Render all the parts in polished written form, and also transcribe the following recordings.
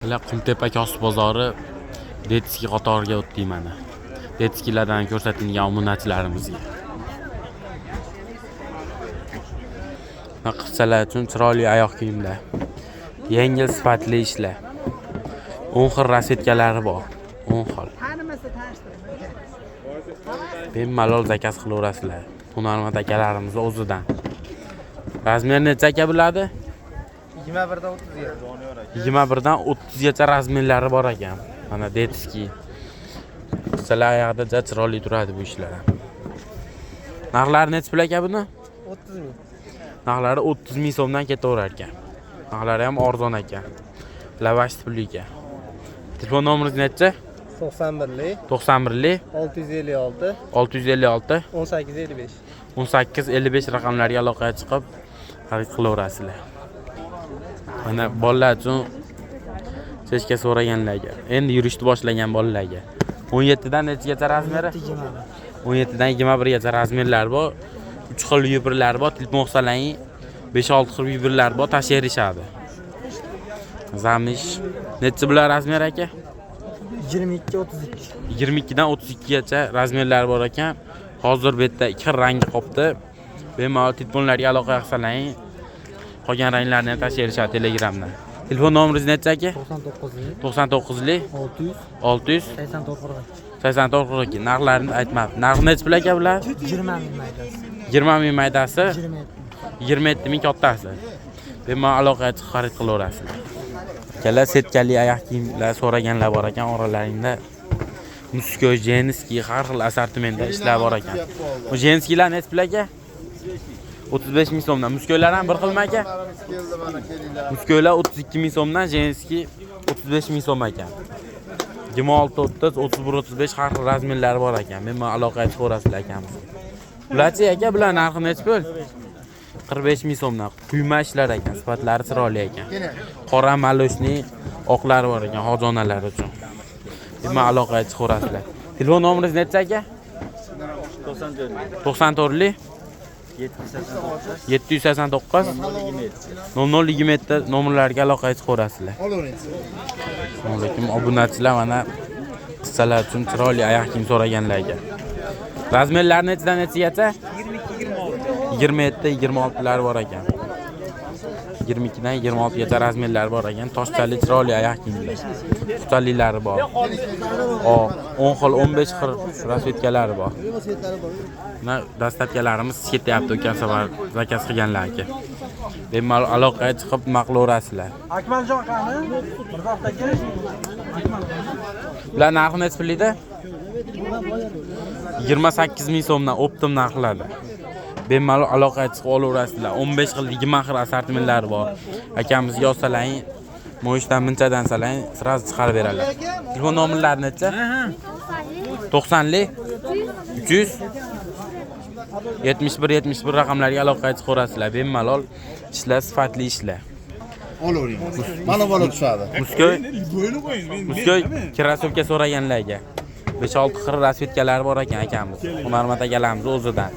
Bular Qumtepa kosib bozori детский qatoriga o'tdik mana. Детский lardan ko'rsatilgan obunachilarimizga. Mana qizchalar uchun chiroyli oyoq kiyimlar. Yengil sifatli ishlar. 10 xil rasetkalari bor. 10 xil. Bemalol zakaz qilaverasizlar. Hunarmand akalarimiz o'zidan. Razmer necha aka bo'ladi? 21 dan 30ga. 21 dan 30 gacha razmerlari bor ekan. Mana детский. Qizchalar oyog'ida juda chiroyli turadi bu ishlar. Narxlari necha pul aka buni? 30 ming. Narxlari 30 ming so'mdan ketaverar ekan. Narxlari ham arzon ekan. Lavash puli ekan. Telefon nomeringiz necha? 91lik 91lik 656 656 18 55. 18 55 raqamlariga aloqaga chiqib xarid qilaverasizlar. Mana bolalar uchun chechka so'raganlarga, endi yurishni boshlagan bolalarga 17 dan nechagacha razmeri? 17 dan 21 gacha razmerlar bor. 3 xil yubrlar bor, telefon qilsalaring 5-6 xil yubrlar bor, tashlayverishadi. Zamish necha bular razmer aka? 22 32. 22 dan 32 gacha razmerlar bor ekan. Hozir bu yerda ikki xil rangi qolibdi. Bemalol telefonlarga aloqa qilsalaring, qolgan ranglarni ham tashlayverishadi Telegramdan. Telefon nomeringiz necha aka? 99lik 99lik 600 600 84 42. 84 42. Narxlarini aytmabdi. Narxi necha pul aka bular? 20 ming maydasi. 20 ming maydasi, 27. 27 ming kattasi. Bemalol aloqaga chiqib xarid qilaverasizlar. Akalar setkali oyoq kiyimlar so'raganlar bor ekan oralaringda. Muskoy, jenskiy har xil assortimentda ishlar bor ekan. Bu jenskiylar necha pul aka? 35 ming so'mdan. Muskoylar ham bir xilmi aka? Muskoylar 32 ming so'mdan, jenskiy 35 ming so'm ekan. 26 30, 31 35 har xil razmerlari bor ekan. Bemalol aloqaga chiqaverasizlar akamiz. Bularchi aka, bular narxi necha pul? 45 ming so'mdan. Quyma ishlar ekan, sifatlari chiroyli ekan. Qora maloshni oqlari bor ekan hojonalar uchun. Bemalol aloqaga chiqaverasizlar. Telefon nomeringiz necha aka? 94lik 789 0027 nomerlarga aloqaga chiqaverasizlar. Assalomu alaykum obunachilar, mana qizchalar uchun chiroyli oyoq kiyim so'raganlarga. Razmerlari nechadan nechagacha? 27 26 lar bor ekan. 22 dan 26 gacha razmerlari bor ekan. Toshchali chiroyli oyoq kiyimlar. Putalilari bor. O, 10 xil, 15 xil rasvetkalari bor. Mana dastavkalarimiz ketyapti o'tgan safar zakaz qilganlarga. Bemalol aloqaga chiqib nima qilaverasizlar. Akmaljon qani? Mirzohid aka. Bular narxi necha pul edi? 28 ming so'mdan optim narxlarda. Bemalol aloqaga chiqib olaverasizlar. 15 xil, 20 xil assortimentlari bor. Akamizga yozsalaring, mo'yishdan bunchadan salaring, sразу chiqarib beradilar. Telefon nomerlari necha? 90lik 300 71 71 raqamlarga aloqaga chiqaverasizlar. Bemalol ishlar, sifatli ishlar. Olavering. Mana bola tushadi. Muskoy Muskoy krossovka so'raganlarga 5-6 xil rasvetkalari bor ekan akamiz. Hunarmand akalarimiz o'zidan.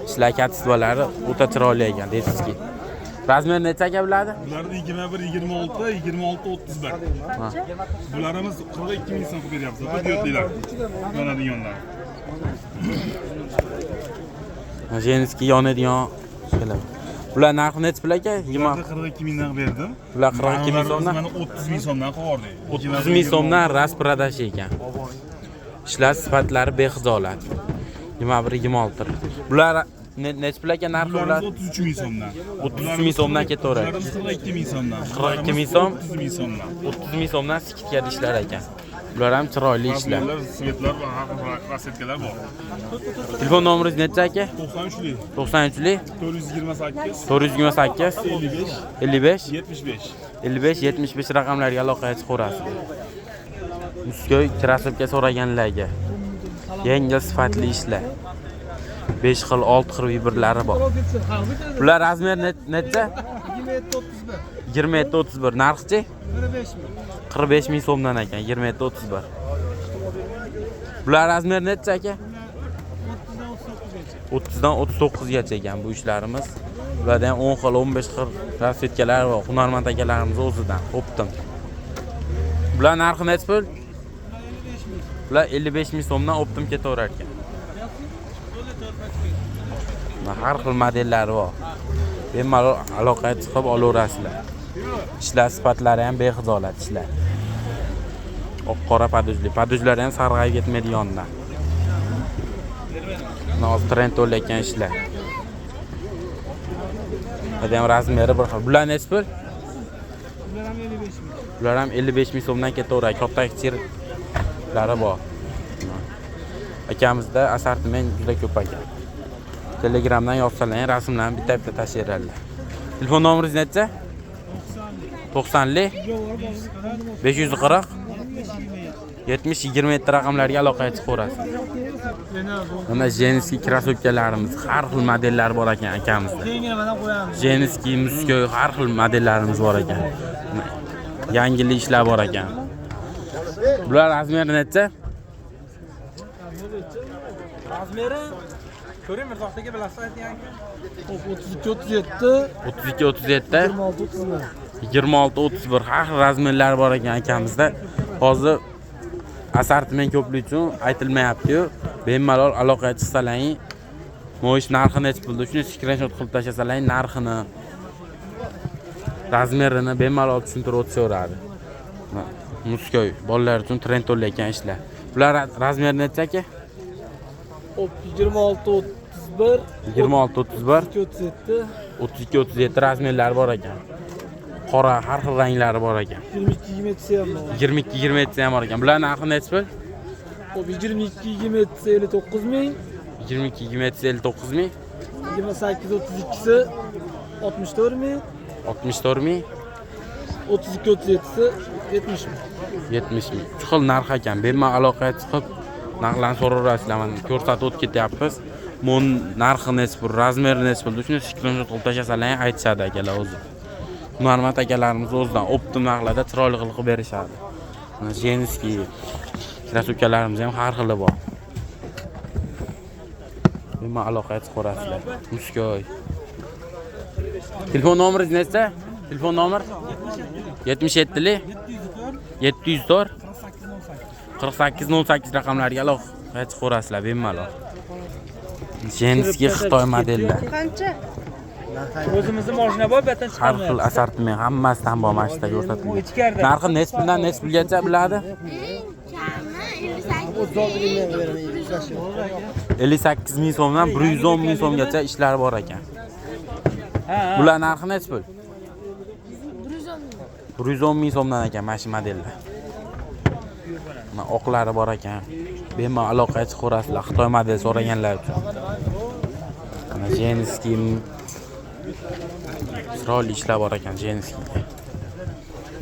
Ishlar katistvalari o'ta chiroyli ekan, детский. Razmer necha aka biladi? Bularni 21, 26, 26, 31. Bularimiz 42 ming so'm qilib beryapmiz. Patriotliklar. Yonadiganlar. Jenskiy yonadigan keladi. Bular narxi necha pul aka? 20 Bularni 42 mingdan qilib berdim. Bular 42 ming so'mdan? Mana 30 ming so'mdan qilib yubordik. 30 ming so'mdan raspradash ekan. Ishlar sifatlari behijolat. 21 26. Bular necha pul aka narxi bular? Bularimiz 33 ming so'mdan. 33 ming so'mdan ketaveradi. Bularimiz 42 ming so'mdan. 42 ming so'm? 30 ming so'mdan. 30 ming so'mdan skitkada ishlar ekan. Bular ham chiroyli ishlar. Razmerlar, svetlar va har xil rasvetkalar bor. Telefon nomeringiz necha aka? 93lik 93lik 428 428 55 55 75. 55 75 raqamlarga aloqaga chiqaverasiz. Muskoy krossovka so'raganlarga yengil sifatli ishlar. 5 xil, 6 xil vibrlari bor. Bular razmer necha? 27 31. Narxichi? 45 ming so'mdan ekan, 27 31. Bular razmer necha aka? 30 dan 39 gacha ekan bu ishlarimiz. Bularda ham 10 xil, 15 xil rasvetkalar va hunarmand akalarimiz o'zidan optim. Bular narxi nechi pul? Bular 55 ming so'mdan оптом ketaverar ekan. Har xil modellari bor. Bemalol aloqaga chiqib olaverasizlar. Ishlar sifatlari ham bexijolat ishlar. Oq qora подож li. Подож lari ham sarg'ayib ketmaydigandan. Hozir trend o'layotgan ishlar. Hadi ham размер i bir xil. Bular nechi pul? Bular ham 55 ming so'mdan ketaveradi. Katta kichiklari bor. Akamizda assortiment juda ko'p ekan. Telegramdan yozsalar, rasmlarni bitta-bitta tashlayveradilar. Telefon nomeringiz necha? 90lik 540 70 27 raqamlarga aloqaga chiqaverasiz. Mana женский krossovkalarimiz har xil modellar bor ekan akamizda. Женский, мужской har xil modellarimiz bor ekan. Yangilik ishlar bor ekan. Bular размер i necha? Размер i ko'ring, Mirzohid aka bilasiz ayting aka. 32 37. 32 37. 26 31. 26 31 har xil размер lar bor ekan akamizda. Hozir assortiment ko'pligi uchun aytilmayapti-yu. Bemalol aloqaga chiqsalaring, mo'yish narxi nechi pulda, shuni skrinshot qilib tashlasalaring, narxini, размер ini bemalol tushuntirib o'tishaveradi. Мужской bolalar uchun trend o'layotgan ishlar. Bular размер necha aka? 26 31. 26 31. 37. 32 37 размер lari bor ekan. Qora har xil ranglari bor ekan. 22 27 ham bor. 22 27 ham bor ekan. Bular narxi nechi pul? Hop, 22 27 59 ming. 22 27 59 ming. 28 32si 64 ming. 64 ming. 32 37si 70 ming. 70 ming. Uch xil narx ekan. Bemalol aloqaga chiqib narxlarni so'raverasizlar. Mana ko'rsatib o'tib ketyapmiz. Mon narxi nechi pul, размер i nechi pul, shuni skrinshot qilib tashlasalar ham aytishadi akalar o'zi. Hunarmand akalarimiz o'zidan оптом narxlarda chiroyli qilib berishadi. Mana женский krossovkalarimiz ham har xili bor. Bemalol aloqaga chiqaverasizlar. Мужской. Telefon nomeringiz necha? Telefon nomer 77 704 48 08 raqamlariga aloqaga chiqaverasizlar bemalol. Женский Xitoy modellar. Qancha? O'zimizni mashina bor, bu yerdan Har xil assortiment hammasidan bor mana shu yerda ko'rsatilgan. Narxi nechi puldan nechi pulgacha biladi? Eng kami 58 ming. 58 ming so'mdan 110 ming so'mgacha ishlar bor ekan. Bular narxi nechi pul? 110 ming. 110 ming so'mdan ekan mana shu modellar. Mana oqlari bor ekan. Bemalol aloqaga chiqaverasizlar Xitoy model so'raganlar uchun. Mana женский chiroyli ishlar bor ekan женский.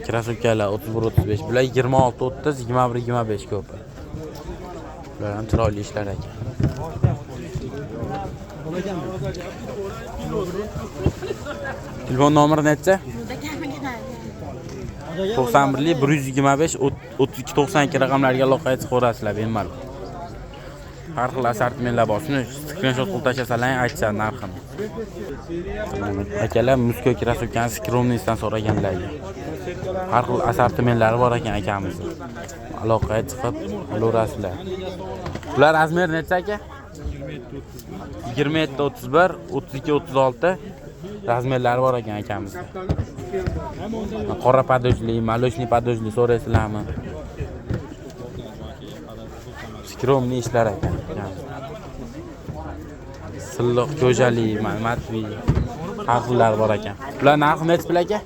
Krossovkalar 31 35, bular 26 30, 21 25 ko'pi. Bular ham chiroyli ishlar ekan. Telefon nomeri necha? 91 125 32 92 raqamlarga aloqaga chiqaverasizlar bemalol. Har xil assortimentlar bor. Shuni skrinshot qilib tashlasalar ham aytishadi narxini. Akalar мужской krossovkani скромный dan so'raganlarga. Har xil assortimentlari bor ekan akamizni. Aloqaga chiqib olaverasizlar. Bular размер necha aka? 27 31, 32 36 размер lari bor ekan akamizda. Qora подож li, молочный подож li so'raysizlarmi? Скромный ishlar ekan. Silliq ko'jali, matvi har xillari bor ekan. Bular narxi nechi pul aka?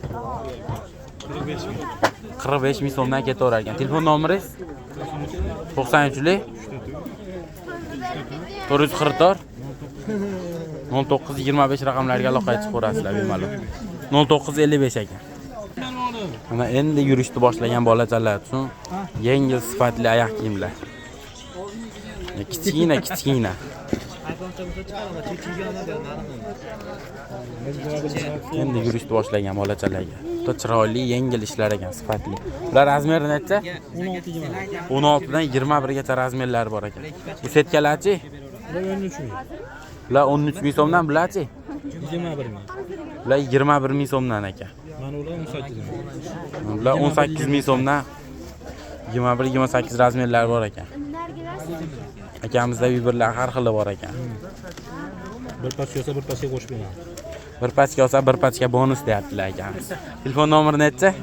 45 ming so'mdan ketaverar ekan. Telefon nomeringiz? 93lik 444 09 25 raqamlariga aloqaga chiqaverasizlar bemalol. 09 55 ekan. Mana endi yurishni boshlagan bolachalar uchun yengil sifatli oyoq kiyimlar. Kichkina kichkina. Endi yurishni boshlagan bolachalarga. Juda chiroyli, yengil ishlar ekan, sifatli. Bular размер i necha? 16 dan 21 gacha размер lari bor ekan. Bu setkalarchi? Bular 13 ming so'mdan, bularchi? 21 ming. Bular 21 ming so'mdan ekan. Mana ular 18 ming. Bular 18 ming so'mdan. 21-28 razmerlari bor ekan. Akamizda vibrlar har xili bor ekan. Bir pachka olsa bir pachka qo'shib beraman. Bir pachka olsa bir pachka bonus deyaptilar akamiz. Telefon nomeri necha?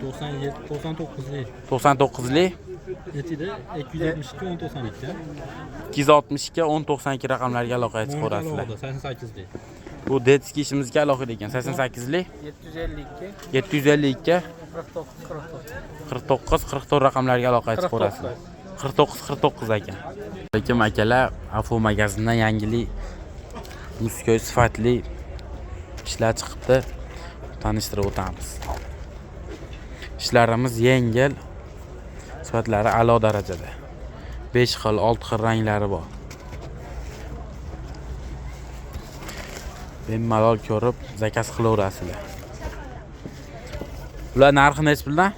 97 99lik. 99lik Netida 262 1092. 262 1092 raqamlarga aloqaga chiqaverasizlar. 88lik. Bu detskiy ishimizga alohida ekan. 88lik 752 752 49 44. 49 44 raqamlarga aloqaga chiqaverasizlar. 49 49 ekan. Lekin akalar, Afo magazindan yangilik muskoy sifatli ishlar chiqibdi. Tanishtirib o'tamiz. Ishlarimiz yengil, sifatlari a'lo darajada. 5 xil, 6 xil ranglari bor. Bemalol ko'rib zakaz qilaverasizlar. Ular narxi nechi puldan?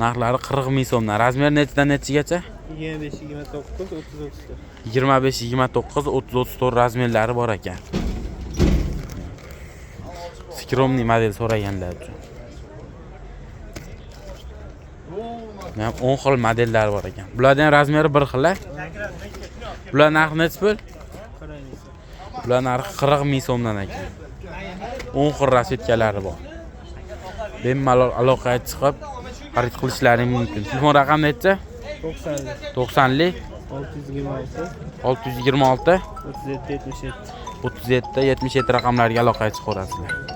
Narxlari 40 ming so'mdan. Razmer nechidan nechigacha? 25 29 30 34. 25 29 30 34 razmerlari bor ekan. Skromniy model so'raganlar uchun. Mana 10 xil modellar bor ekan. Bularning razmeri bir xil. Bular narxi nechi pul? Bular narxi 40 ming so'mdan ekan. 10 xil rasvetkalari bor. Bemalol aloqaga chiqib xarid qilishlaring mumkin. Telefon raqami necha? 90 90lik 626 626 37 77. 37 77 raqamlariga aloqaga chiqaverasizlar.